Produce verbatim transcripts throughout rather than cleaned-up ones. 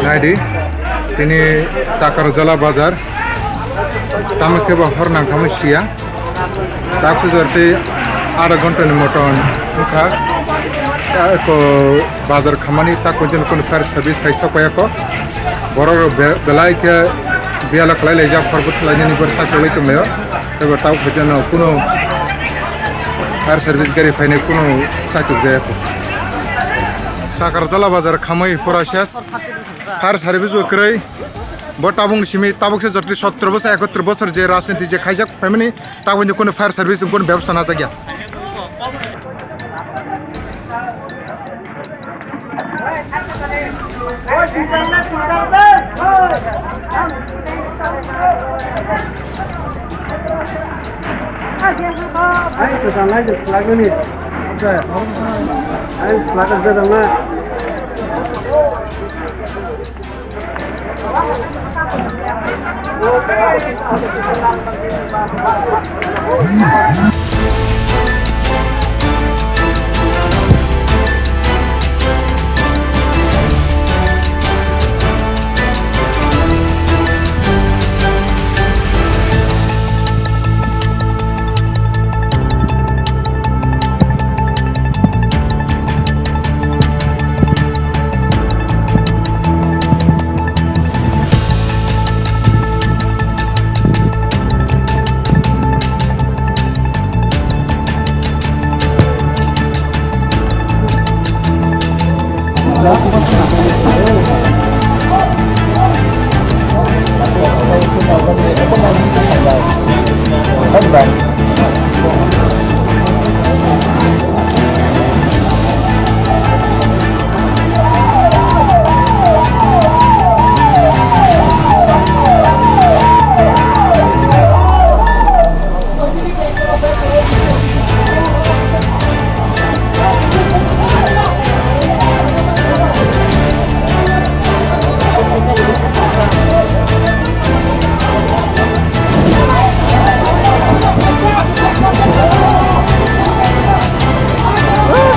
Naidi, tini Takarjala bazar, tamo khe bo hor nangkhamwi siya. Tak sujor tei adha ghonta ni moto wngkha. Ta ko bazar khamani tak pojjon kono fire service phai sok paiya ko. Borok rok be-, belai khe biyalo kwlai laijak, khorbo thwlainani bwrwi saklai tonglaio. Tei bo tak pojjon no kuno fire service gari phainai kuno saklai jaya ko. Takarjala bazar khamwi pura ses. Fire service bo kwrwi. Bo tabuk simi tabuk se jotli sotro bosor, ekotro bosor je rajniti je khaijak phaimani. Tabukni kunu fire service ni kunu bebosta najak ya. Ai, kwtal nai de, flag ni. Ai, flag ni jadang na.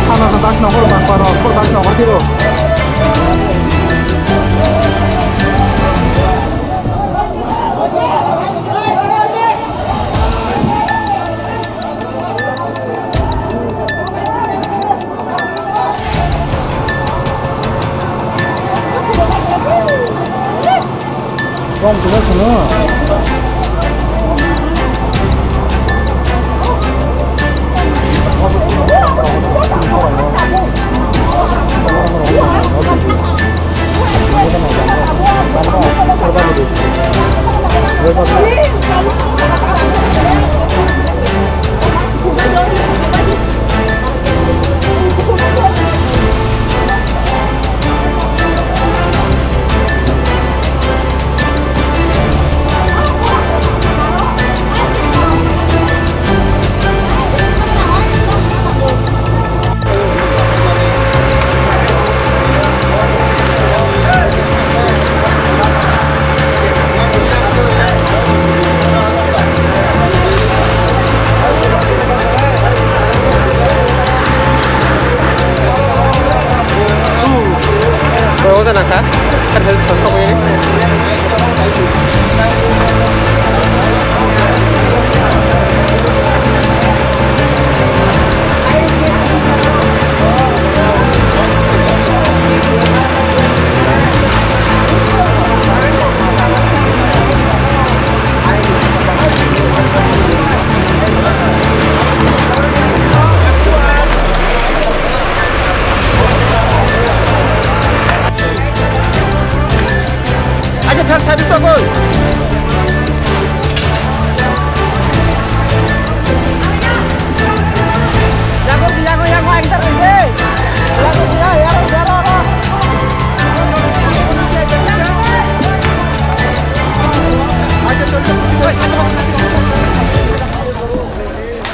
Sana sa taksi nokol bakparo, kol taksi nokol tiro.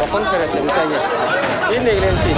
Okon khere khe bwsanya. Ini ngensi.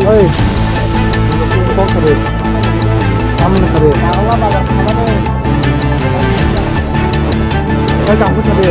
Hey, kok sari, tamni sari. Hey, kamu sari.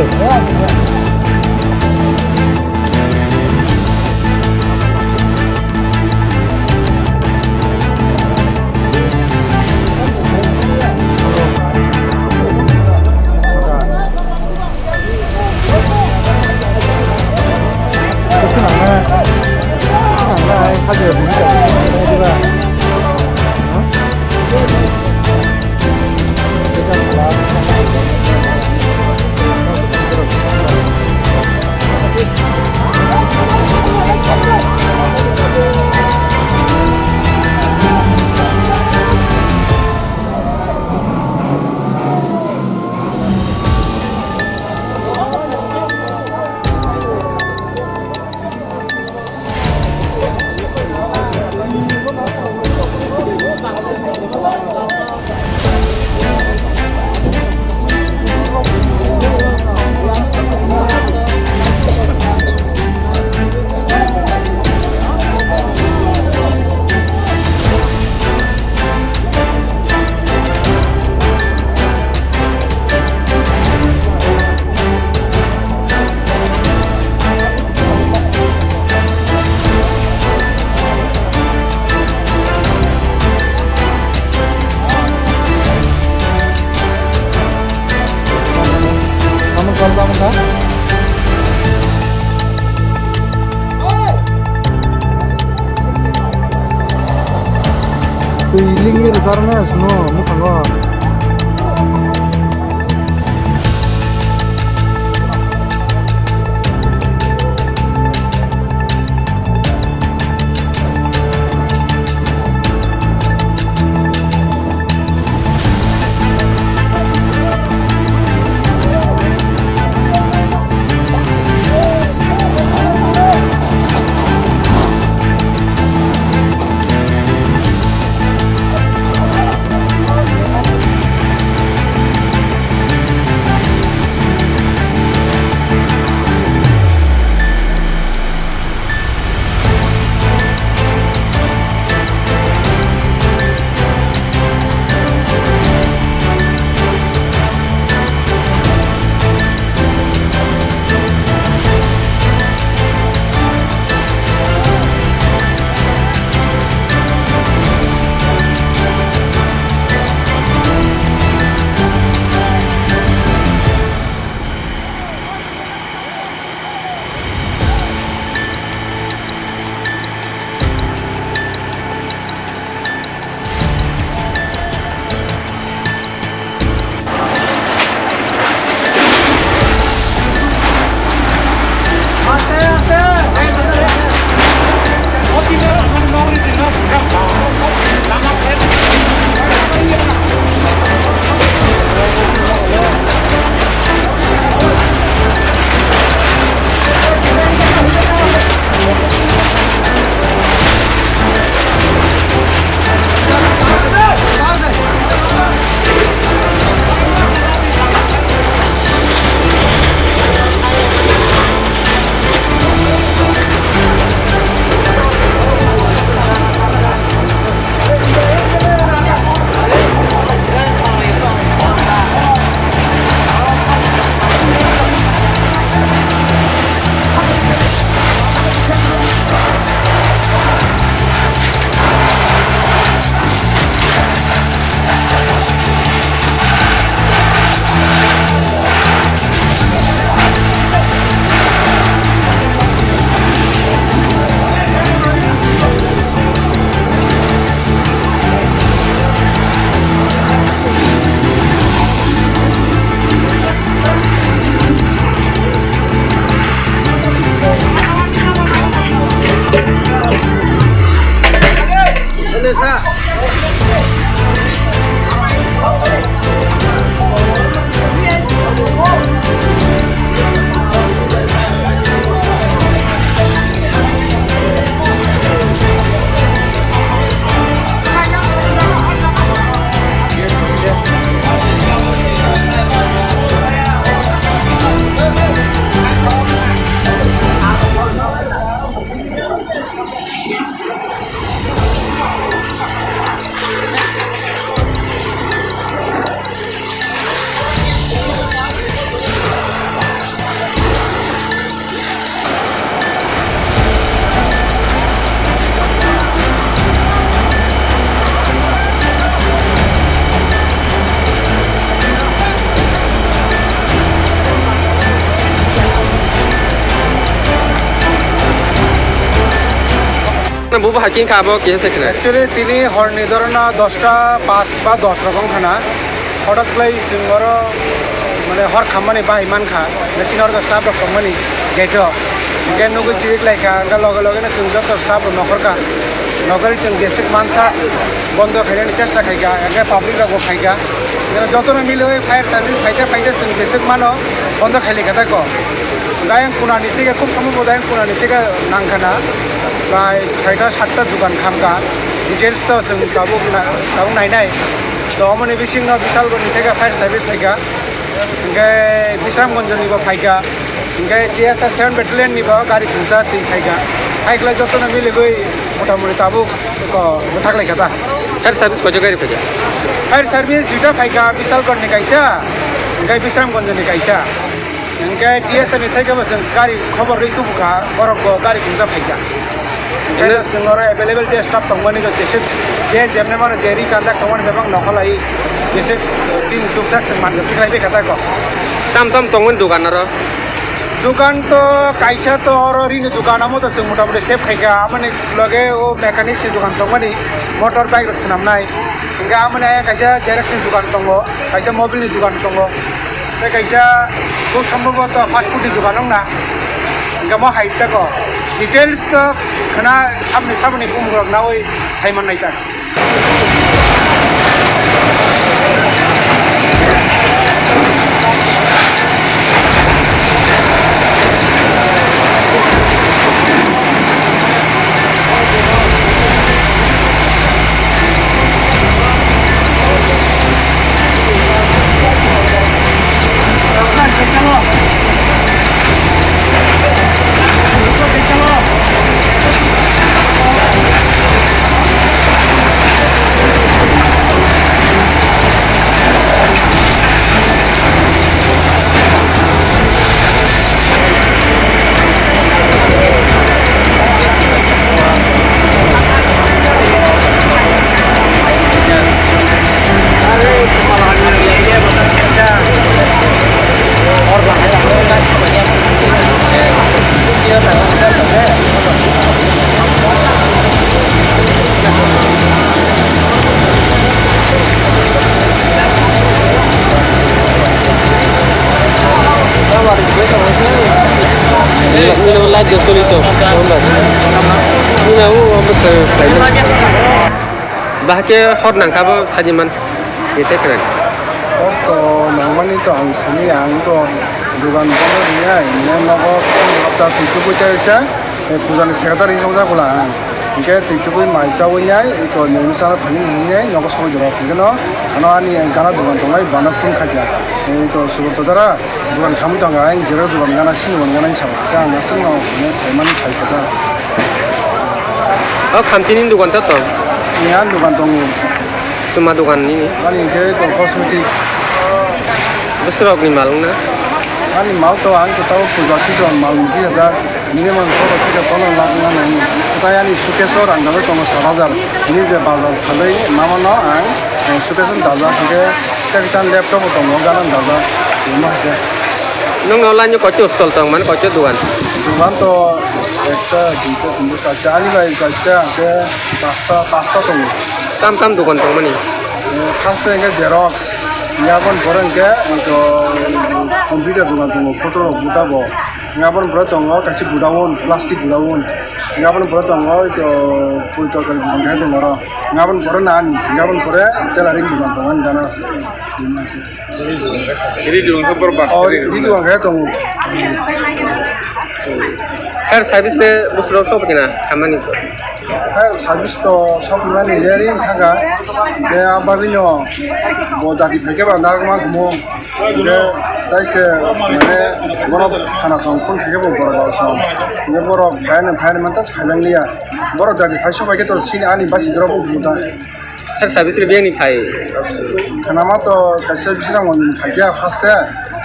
Twi lingwi rwchar maya swngo mwkhango. Bubo hai khe kha abo kisa khe. Actually, tini horni dhorono dosta pas ba dos rok wng khana. Hothat khlai chwng oro, mane, hor khammani bahai man kha. Mechine oro staff rok tongmani gate o. Hingke nugui chiri khlai kha, hingke loge loge no chwng joto staff rok nokhor kha. Nokhorwi chwng jeswk mansa bondo khainani chesta khai kha, hingke public rok bo phai kha. Hingke joto no miliwi fire service phaikhe phaikhe chwng jeswk mano bondo khaili kha tako. Hingke ayang kunani theke khub somo bo ayang kunani theke nang khana. Prai soita satta dukan kham kha. Details to chwng tabuk na-, tabuk nainai. To omoni bisingo Bisalgorni theke fire service phaikha. Hingke Bisramganjni bo phaikha. Hingke T S R seven battalion ni bo gari khungsa twi phaikha. Hai khlai jotono miligwi motamoti tabuk ko bwthak laikha ta. Fire service koijo gari phaikha? Fire service duita phaikha, Bisalgorni kaisa, hingke Bisramganjni kaisa. Hingke T S R ni theke bo chwng gari khobor rwi tubukha, borok bo gari khungsa phaikha. Hingke chwng oro available je staff tongmani, je jeswk je jemne mano je ri kanjak tongmani bebak nokholai jeswk chini chukchak chwng manjak tikhlai bikha tako. Tam tam tongmani dukan oro? Dukan to kaisa to oro rini dukan, amo to chwng mota moti save khaikha, amoni loge o mechanics ni dukan tongmani, motor bike rok swnamnai. Hingke amoni ayang kaisa xerox ni dukan tongo, kaisa mobile ni dukan tongo, tei kaisa khub sombhoboto fast food ni dukan wngna. Hingke mo hai tako details to khna saboni saboni bumung rok naui sai mannai ta. Nino light de tuli to. Nino, nino, bahke hot nangkha bo sadi man. Ese kren. Hot to nangmani to ang sani, ang to dugan bono rinai, ne nogo hapta twi tubui ta isa. Eh, puja ni secretary wng jak bwla ang. Hinkhe twi tubui mai chaui nai, ito nini chana thani hinwi nai, nogo sogwi jora. Hinkhe no, ano ani gana dogan tongnai, bana phone khaikha. Eh, ito Subrata dara, dogan khamwi tongkha, ang jera dogan gana, sini dogan gana hinwi sabo. Hinkhe ang aswk no hwnwi saimani phaikha da. O khamtini dogan ta tong? Ni ani dogan tongo. Tuma dogan nini? Ani hinkhe ito cosmetic. Bwswrok ni mal wngna? Ani mal to ang to tabo puja season mal nukhi hajak. Minimum soro kisa tono lak nang nang. Tei ani suitcase o rang dagwi tongo sat hajar. Hini je bazar thalwi mamano ang, eh, suitcase no dajak, hwnkhe tei kisa laptop bo tongo, gana dajak. Imo hwnkhe. Nwng o line o koichi stall tong mani, koichi dogan? Dogan to ekta, duita, tinta, charta, ani bai charta, hwnkhe pasta, pasta tongo. Tam tam dogan tongmani? Eh, first hwnkhe xerox, yaboni pore hwnkhe, hwnkhe computer dogan tongo, photo rok buta bo. Aboni pore tongo kaisa godown, plastic godown. Aboni pore tongo, uh, pul torkari dogan khe tongo oro. Aboni pore nani, aboni pore tailoring dogan tongo ani gana. Ridi wngkha borok baksa. Oh, ridi wngkha tongo. Fire service khe bwswk sok kina hamani. Fire service to sok nani leri wngkha ga. Khe abagino bo dati phaikhe ba narwkma gumo. Hingke taise mane borok khana song phone khaikhe bo borok rok song. Hingke borok phaiyani phaiyani mantha khaijak liya. Borok jati phai sobai khe to sini ani basi jorok bo buta. Sir, service ni biyang ni phai. Khana ma to kaisa bisrang ni phaikhe haste.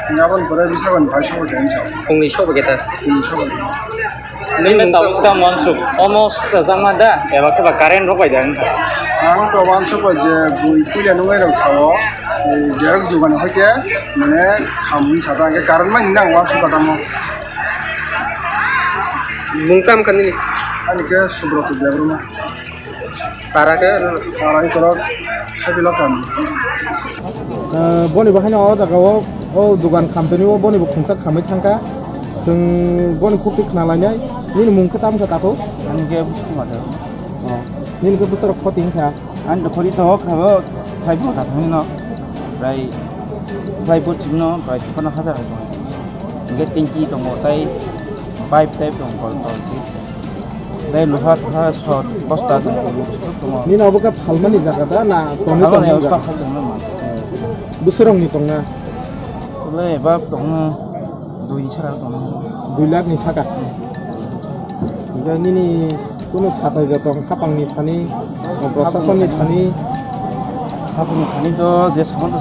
Hingke aboni pore bisrang ni phai sobai khe hinsa. Phungni sobai khe ta. Phungni sobai khe. Nini tabuk ta wansuk, omo suksa jakma da, eba khe ba current rok bai da wngkha. Ang to wansuk bai je bui puila nungwi rok sao, eh, jerok jugan hoi khe, mane khamwi sata hwnkhe current bai nini ang wansuk bai tamo. Mung tam kha nini? Ani khe Subrata Debbarma. Para khe? Para khe korok Khaipilokam. Eh, boni bo haino o jaga o, o dogan company o boni bo khungsa khamwi thangkha. Chwng boni khukti khna lainai. Nini mung khe tamo khe takhuk? Ani khe Busu Kumar Debbarma. Oh. Nini khe bwsarok khoti wngkha? Ani to khoti to khabo, prai bo ta thangni no. Prai, prai bo chikno, prai phano hajar hai tongo. Hingke tingki tongo, tai pipe type tongo, kol, kol, kol. Tei luha thuha sot bosta tong tongo. Nini obo khe phalmani jaga da na tongwi Phalmani tongmani obo jaga? Phalmani. Bwswrwngni tongna? Tole eba tongna dui sara tongna. Dui lakh ni saka? Hingke nini kunu sathai da tong khapangni thani, prosasonni thani? Khapangni thani to je saman to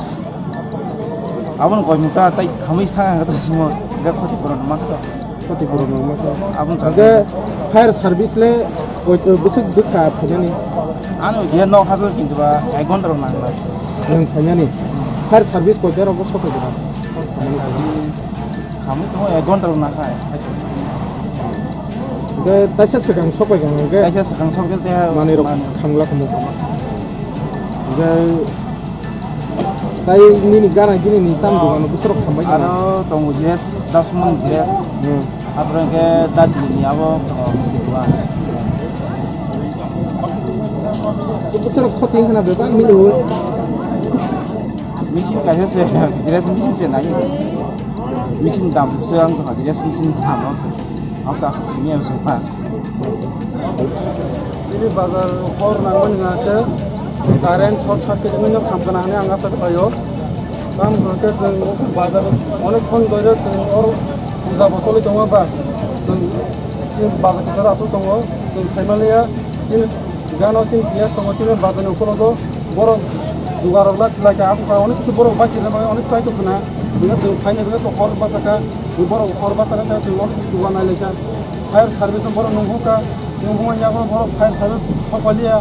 aboni koi muta tai khamwi thang ang to simo ga khoti pura ma to. Khoti pura ma to. Aboni Hingke fire service le koi, bwswk dukha phainani? Ano dia nok hajar kintu ba ek ghonta rok nang lai. Nwng phainani? Fire service koi ta rok bo soto jora? Khamwi tongo, ek ghonta rok nakhai. Hwnkhe taisa swkang sokphaikha hwnkhe taisa swkang sokjak tei manwi rok manwi. Thangla khumu. Hwnkhe tai nini gana gini ni tam dogano bwsarok khambai kha. Aro tongo dress, dasmon dress. Hmm. Aphuru hwnkhe Darjeeling ni abo, oh, misti dua. Bwsarok khoti wngkha na bebak mili o. Machine kaisa se, dress machine se nai. Machine dam se ang kha dress machine dam ang se. Ang ta se ni ang se pa. Ini bazar hor nangmani hwnkhe current short circuit wngwi no khamkha na hwnwi ang asa khlaio. Tamo hwnkhe chwng bazar onek khon doiro chwng or puja bo choli tongo ba chwng, chwng bazar kisa aswk tongo chwng saimaliya chini gano chini piyaj tongo chini bazar ni ukologo borok dugarok la chwlai kha aswk kha onek kisu borok bai sirina bagwi onek chai tongkhna bini chwng phaini bagwi hor bachakha borok hor bachakha chwng onek kisu dugan nailaikha fire service borok nungkha nungkha yago borok fire service sokpaliya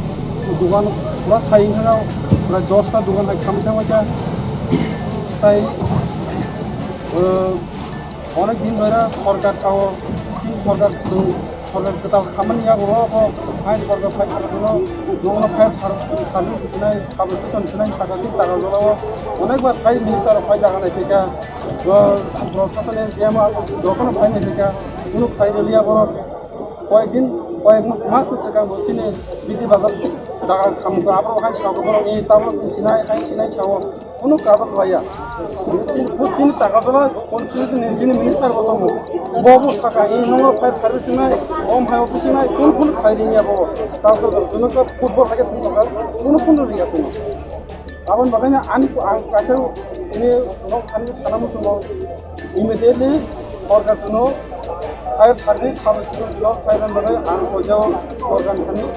dugan pura sai wngkha pura dosta dugan hai khamwi thangbaikha tai. Onek din dhoira sorkar sao, sorkar, sorkar kwtal khamani yago o, o, hai sorkar phai saka phano, nokno phai sar-, sarwi sinai, sabwi kwthwng sinai, saka thik taka jora o, onek bar phai minister rok phai jaga nai phaikha, o, proshasoni D M o jotono phai nai phaikha, kunu phai rwliya borok, koyek din, koyek mas swkang bo chini bidi bazar jaga khamkha, aborok hai saka borok ni tabuk sinai, hai sinai sao. Kunu kaba khlaiya. Chini, chini taka bela constitution ni chini minister bo tongo. Bo bo saka, "Ee, nongo fire service nai, om hai office nai, kun kun fire ringya bo." Ta so, jono ka football hai thung ka, kunu kunu ringya sino. Aboni bagwi ani ang kaisa ini nok thani sana musumo. Immediately, sorkar jono fire service, sub-, block fire and bagwi ang koijao sorkar thani.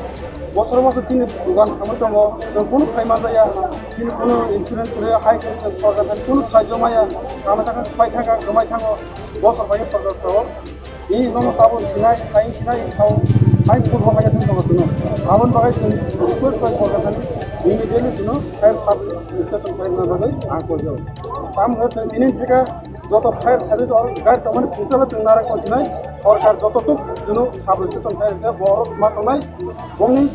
Bosor bosor chini dugan khamwi tongo, chwng kunu khai manjaya, chini kunu insurance kwrwi, hai khe chwng sorkar thani kunu sahajyo maya, tamo thangkha, phai thangkha, kwmai thango, bosor bai sorkar sao. Bini nono tabuk sinai, hai sinai sao, hai phurbo hai thang tongo chwngno. Aboni bagwi chwng request khai sorkar thani, immediately chwngno fire service station khai manna bagwi ang koijao. Tamo chwng tini theka joto fire service or gari tongmani putala chwng nara kosinai, sorkar joto tuk chwngno sub station khai se borok ma tongnai, bongni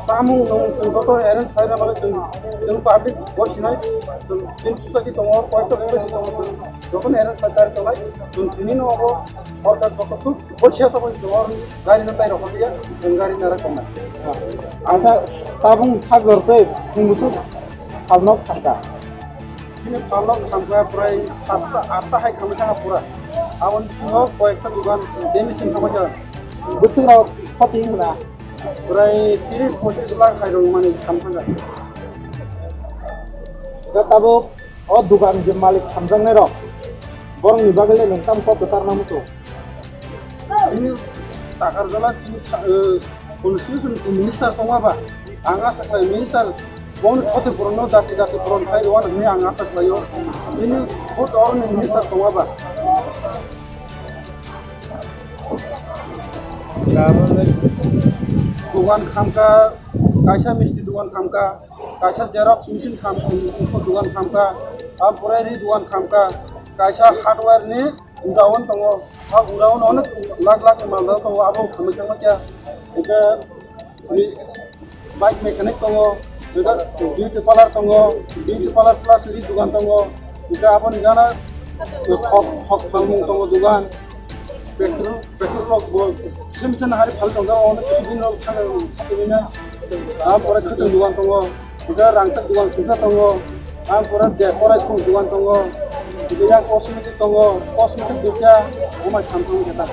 Tamung nung chwng joto arrange khlaina bagwi chwng, chwng public bo sinai, chwng tin society tongo, koyekta society tongo, chwng jotono arrange khlai tongnai, chwng tini no obo sorkar joto thuk bo siya saboni chwng or gari no tai rokho ya, chwng gari nara tongnai. Acha tabung sagor tei chwng musu phalno thangka. Chini phalno thangka prai satta atta hai khamwi thangka pura. Aboni bisingo koyekta dukan damage wng thangma kha. Bwswk rok khoti wngna. Prai tris pochis lakh hai rwmani khamthangkha. Da tabuk o dukan je malik khamjaknai rok borokni bagwi le nwng tamo kok kwchar nang muchung? Chini takarjala chini sa-, eh, constitution ni minister tongma ba ang asa khlai minister bongni khoti purunno jati jati puron khai rwna hwnwi ang asa khlaio. Chini khoti oroni minister tongma ba. Dugan khamkha, kaisa misti dugan khamkha, kaisa xerox machine kham, dugan khamkha, a pore ri dugan khamkha, kaisa hardware ni godown tongo, a godown onek lakh lakh ni mal tongo, abo khamwi thangma khe, hwnkhe, Bike mechanic tongo, hwnkhe beauty parlor tongo, beauty parlor plus ri dugan tongo, hwnkhe aboni gana hok, hok phalmung tongo dugan, petrol, petrol rok bo, simi chana hari phal tongo, ono kisi din rok thang, thang, thang, ah, pore khwtwng dugan tongo, hwnkhe rangchak dugan kisa tongo. Ang pura de korai khum dugan tongo. Yang cosmetic tongo, cosmetic dukya, umai samsung kita.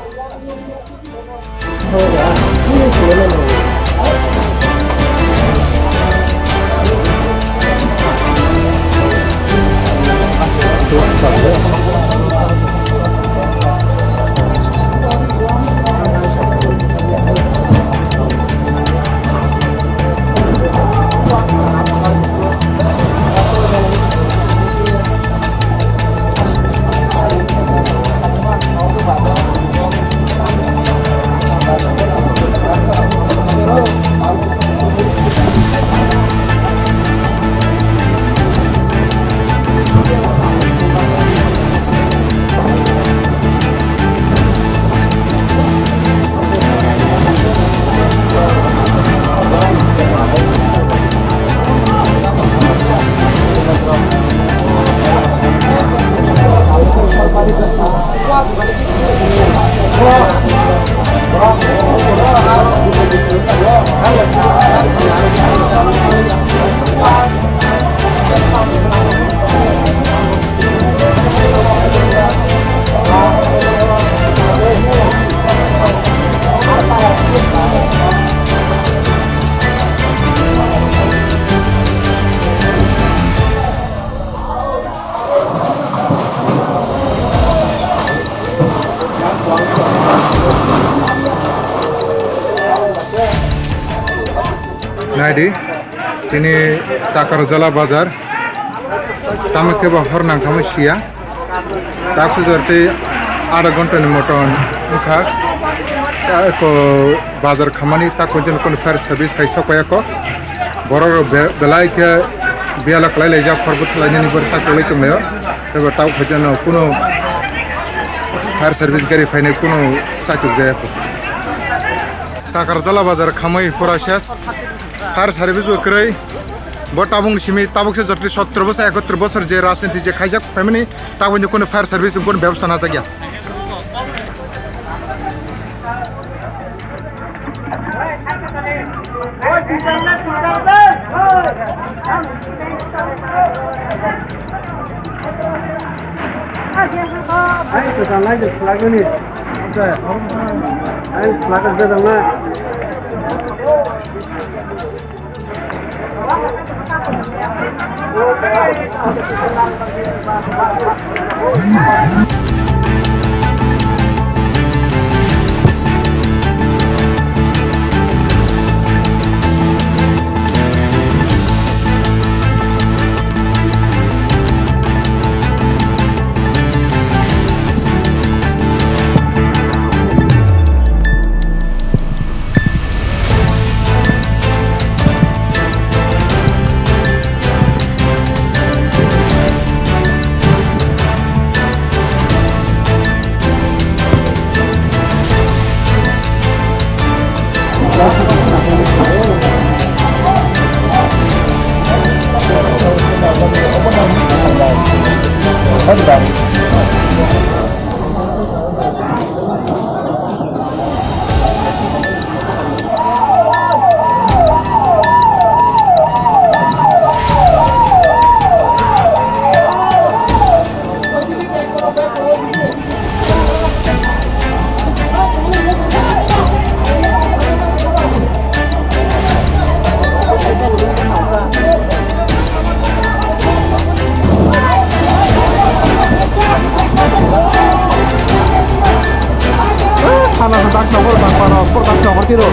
Naidi, tini Takarjala bazar, tamo khe bo hor nang thangma siya. Taksujor tei adha ghonta ni moto wngkha. Eko bazar khamani tak poijoni kono fire service phai sok paiya kok. Borok rok be-, belai khe biyalo kwlai laijak, khorbo thwlainani borok sakolai tonglaio. Tei bo tabuk phaijano kuno fire service gari phainai kuno chaitok jaya kok. Takarjala bazar khamwi pura ses. Fire service bo kwrwi. Bo tabukni simi tabuk se jotoni sotro bosor, ekotro bosor je rajniti je khaijak phaimani, tabukni kono fire service ni kono bebosta najak ya. Ai, kwtal nai de, swlagmani. Ai, swlagwi bejak na. Sana sa tak sa okor bang paro, okor tak sa okor tiro.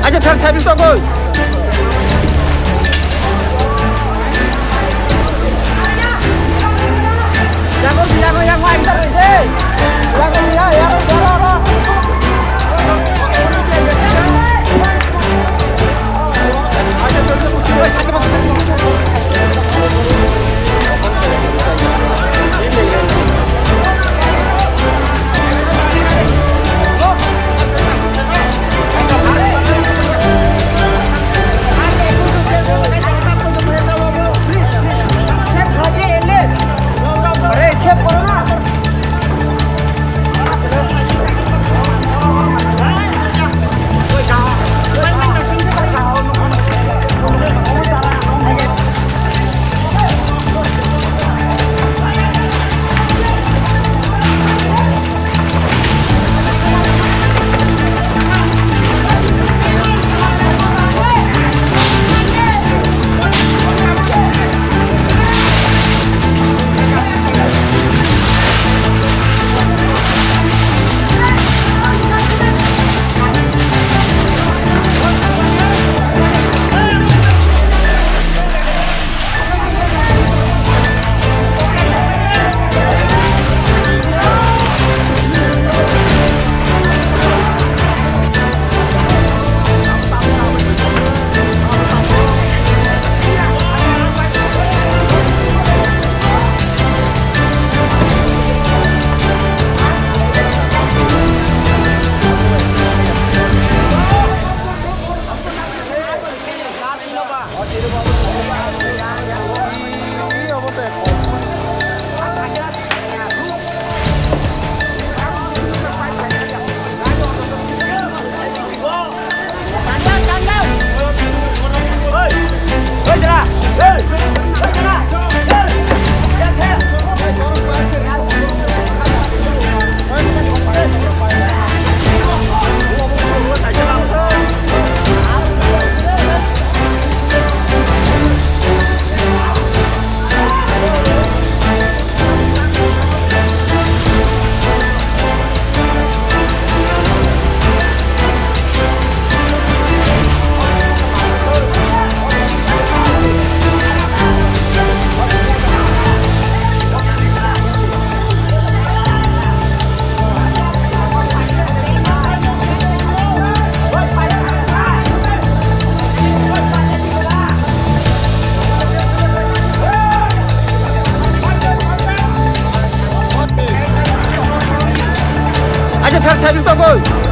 Aja fire service to koi. Yang kau bilang yang lain terus deh. Yang kau bilang ya, ya, ya, ya. Togwi.